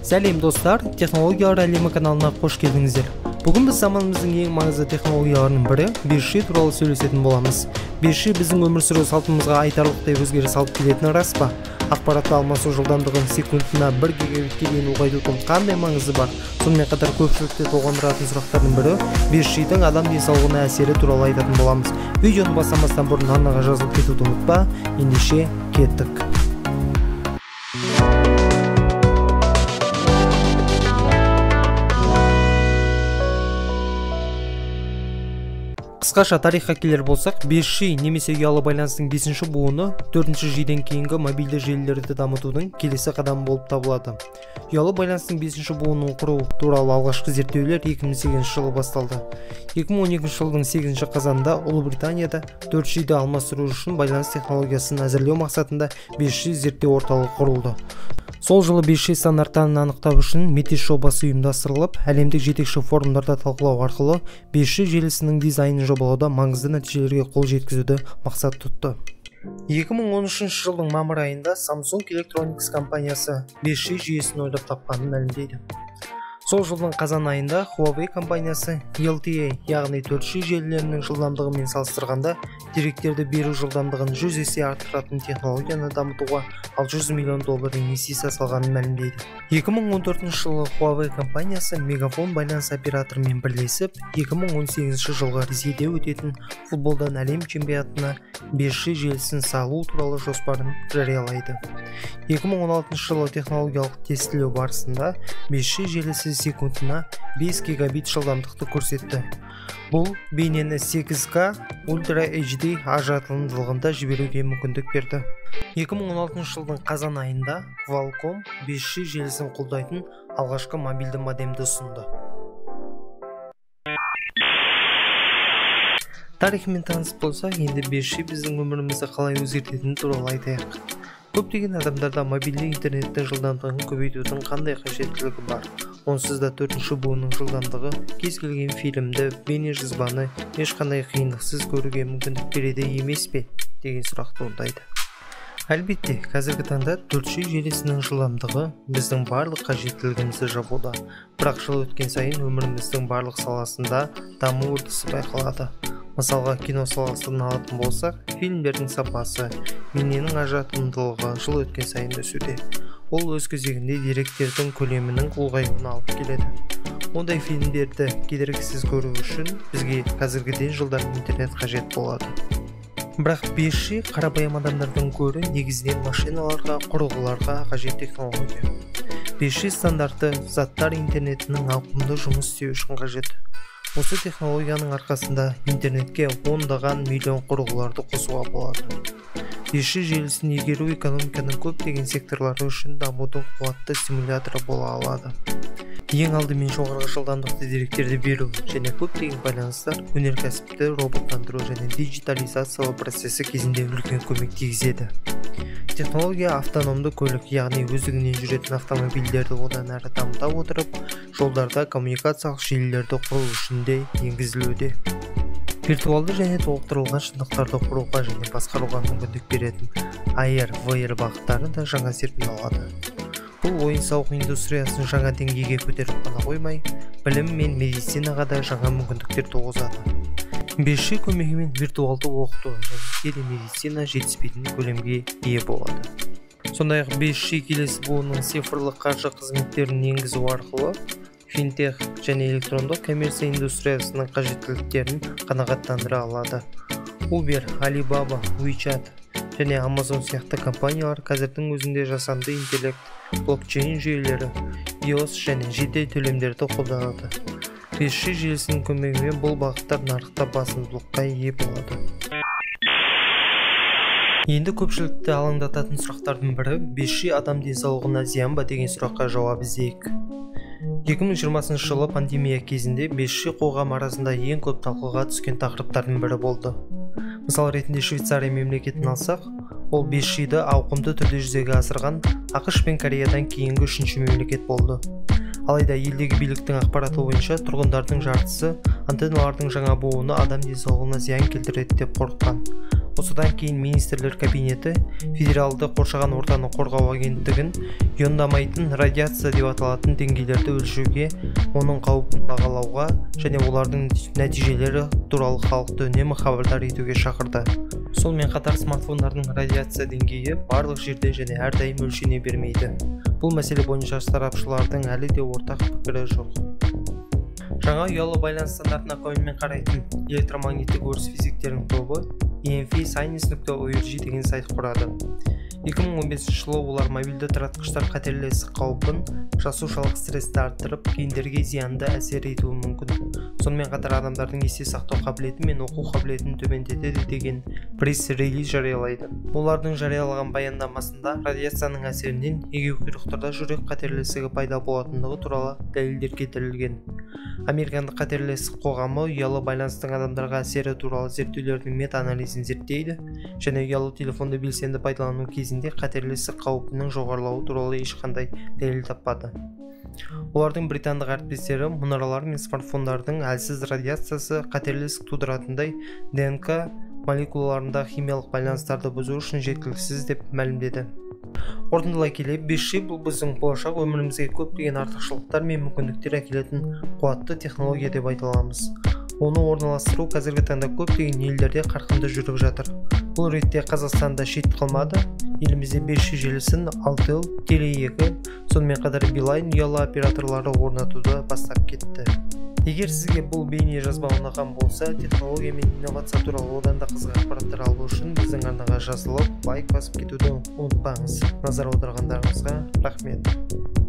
Сәлем достар, технологиялар әлемі каналына қош келдіңіздер. Бүгін біз заманымыздың ең маңызды технологияларының бірі 5G туралы сөйлесетін боламыз. 5G біздің өмір сүру салтымызға айтарлықтай өзгеріс алып келетіні рас па? Ақпаратты алмасу жылдамдығын секундына 1 гигабитке дейін ұлғайтудың қандай маңызы бар? Сонымен қатар көпшілікті толғандыратын сұрақтардың бірі 5G-дің адам денсаулығына әсері туралы айтатын боламыз. Видеоны бастамастан бұрын арнаға жазылып кетуді ұмытпа. Ендеше кеттік. Қысқаша тарихқа келер болсақ, 5G немесе ұялы байланыстың 5-ші буыны 4G-ден кейінгі мобильді желілерді дамытудың келесі қадамы болып табылады. Ұялы байланыстың 5-ші буынын құру туралы алғашқы зерттеулер 2008 жылы басталды. 2012 жылдың 8 қазанында Ұлыбританияда 4G-ді алмастыру үшін байланыс технологиясын әзірлеу мақсатында 5G зерттеу орталығы құрылды. Сол жылы 5G стандарттарын анықтау үшін METIS жобасы ұйымдастырылып, әлемдік жетекші форумдарда талқылау арқылы 5G желісінің дизайнын жобалауда маңызды нәтижелерге қол жеткізуді мақсат тұтты. 2013 жылдың мамыр айында Samsung Electronics компаниясы 5G жүйесін ойлап тапқанын мәлімдейді. Сол жылдың қазан айында Huawei компаниясы LTE, яғни 4G желілерінің жылдамдығымен салыстырғанда деректерді беру жылдамдығын 100 есе арттыратын технологияны дамытуға 600 миллион доллар инвестиция салғанын мәлімдейді. 2014 жылы Huawei компаниясы Мегафон байланыс операторымен бірлесіп, 2018 жылғы Ресейде өтетін футболдан әлем чемпионатына 5G желісін салу туралы жоспарын жариялайды. 2016 жылы технологиялық тестілеу барысында 5G желісі секундына 5 гигабит жылдамдықты көрсетті. Бұл бейнені 8K Ultra HD ажыратылымдылығында жіберуге мүмкіндік берді. 2016 жылдың қазан айында Qualcomm 5G желісін қолдайтын алғашқы мобильді модемді ұсынды. Тарихымен таныс болсақ, енді 5G біздің өмірімізді қалай өзгертетіні туралы айтайық. Көптеген адамдарда мобильді интернеттің жылдамдығын көбейтудің қандай қажеттілігі бар? Онсыз да 4-ші буынның жылдамдығы кез келген фильмді, бейнежазбаны ешқандай қиындықсыз көруге мүмкіндік береді емес пе деген сұрақ туындайды. Әлбетте, қазіргі таңда 4G желісінің жылдамдығы біздің барлық қажеттілігімізді жабуда. Бірақ жыл өткен сайын өміріміздің барлық саласында даму үрдісі байқалады. Мысалға, кино саласын алатын болсақ, фильмдердің сапасы, бейненің ажыратымдылығы жыл өткен сайын өсуде. Ол өз кезегінде деректердің көлемінің ұлғаюына алып келеді. Ондай фильмдерді кедергісіз көру үшін бізге қазіргіден жылдам интернет қажет болады. Бірақ 5G қарапайым адамдардың көрі негізінен машиналарға, құрылғыларға қажет технология. 5G стандарты заттар интернетінің ауқымды жұмыс істеу үшін қажет. Осы технологияның арқасында интернетке ондаған миллион құрылғыларды қосуға болады. 5G желісін игеру экономиканың көптеген секторлары үшін дамудың қуатты стимуляторы бола алады. Ең алдымен жоғарғы жылдамдықты деректерді беру және көптеген байланыстар өнеркәсіпті роботтандыру және диджитализациялау процесі кезінде үлкен көмек тигізеді. Технология автономды көлік, яғни өздігінен жүретін автомобильдерді одан әрі дамыта отырып, жолдарда коммуникациялық желілерді құру үшін де енгізілуде. Виртуалды және толықтырылған шындықтарды құруға және басқаруға мүмкіндік беретін AR, VR бағыттары да жаңа серпін алады. Бұл ойын-сауық индустриясын жаңа деңгейге көтеріп қана қоймай, білім мен медицинаға да жаңа мүмкіндіктер туғызады. 5G көмегімен виртуалды оқыту және телемедицина жетіспейтін көлемге ие болады. Сондай-ақ 5G келесі буынның цифрлық қаржы қызметтерін енгізу арқылы финтех және электрондық коммерция индустриясының қажеттіліктерін қанағаттандыра алады. Uber, Alibaba, WeChat және Amazon сияқты компаниялар қазірдің өзінде жасанды интеллект, блокчейн жүйелері, iOS және жедел төлемдерді қолданады. 5G желісінің көмегімен бұл бағыттар нарықта басымдылыққа ие болады. Енді көпшілікті алаңдататын сұрақтардың бірі 5G адам денсаулығына зиян ба деген сұраққа жауап іздейік. 2020 жылы пандемия кезінде 5G қоғам арасында ең көп талқыға түскен тақырыптардың бірі болды. Мысал ретінде Швейцария мемлекетін алсақ, ол 5G-ді ауқымды түрде жүзеге асырған ақш пен Кореядан кейінгі үшінші мемлекет болды. Алайда елдегі биліктің ақпараты бойынша тұрғындардың жартысы антенналардың жаңа буыны адам денсаулығына зиян келтіреді деп қорыққан. Осыдан кейін министрлер кабинеті Федералды қоршаған ортаны қорғау агенттігін иондамайтын радиация деп аталатын деңгейлерді өлшеуге, оның қаупін бағалауға және олардың нәтижелері туралы халықты үнемі хабардар етуге шақырды. Сонымен қатар смартфондардың радиация деңгейі барлық жерде және әрдайым өлшене бермейді. Бұл мәселе бойынша сарапшылардың әлі де ортақ пікірі жоқ. Жаңа ұялы байланыс стандартына көңілмен қарайтын электромагниттік өріс физиктерінің тобы emfscience.org деген сайт құрады. 2015 жылы олар мобильді таратқыштар қатерлі ісік қаупін, жасушалық стрессті арттырып, гендерге зиянды әсер етуі мүмкін. Сонымен қатар адамдардың есте сақтау қабілеті мен оқу қабілетін төмендетеді деген пресс-релиз жариялайды. Олардың жариялаған баяндамасында радиацияның әсерінен егеуқұйрықтарда жүрек қатерлі ісігі пайда болатындығы туралы дәлелдер келтірілген. Американдық қатерлі ісік қоғамы ұялы байланыстың адамдарға әсері туралы зерттеулердің мета-анализін зерттейді және ұялы телефонды белсенді пайдалану кезінде қатерлі ісік қаупінің жоғарылауы туралы ешқандай дәлел таппады. Олардың британдық әріптестері мұнаралар мен смартфондардың әлсіз радиациясы қатерлі ісік тудыратындай ДНК молекулаларында химиялық байланыстарды бұзу үшін жеткіліксіз деп мәлімдеді. Қорытындылай келе, 5G бұл біздің болашақ өмірімізге көптеген артықшылықтар мен мүмкіндіктер әкелетін қуатты технология деп айта аламыз. Оны орналастыру қазіргі таңда көптеген елдерде қарқынды жүріп жатыр. Бұл ретте Қазақстанда шет қалмады. Елімізде 5G желісін Altel, Tele2, сонымен қатар Beeline ұялы операторлары орнатуды бастап кетті. Егер сізге бұл бейне жазба ұнаған болса, технология мен инновация туралы одан да қызық ақпараттар алу үшін біздің арнаға жазылып, лайк басып кетуді ұмытпаңыз. Назар аударғандарыңызға рахмет.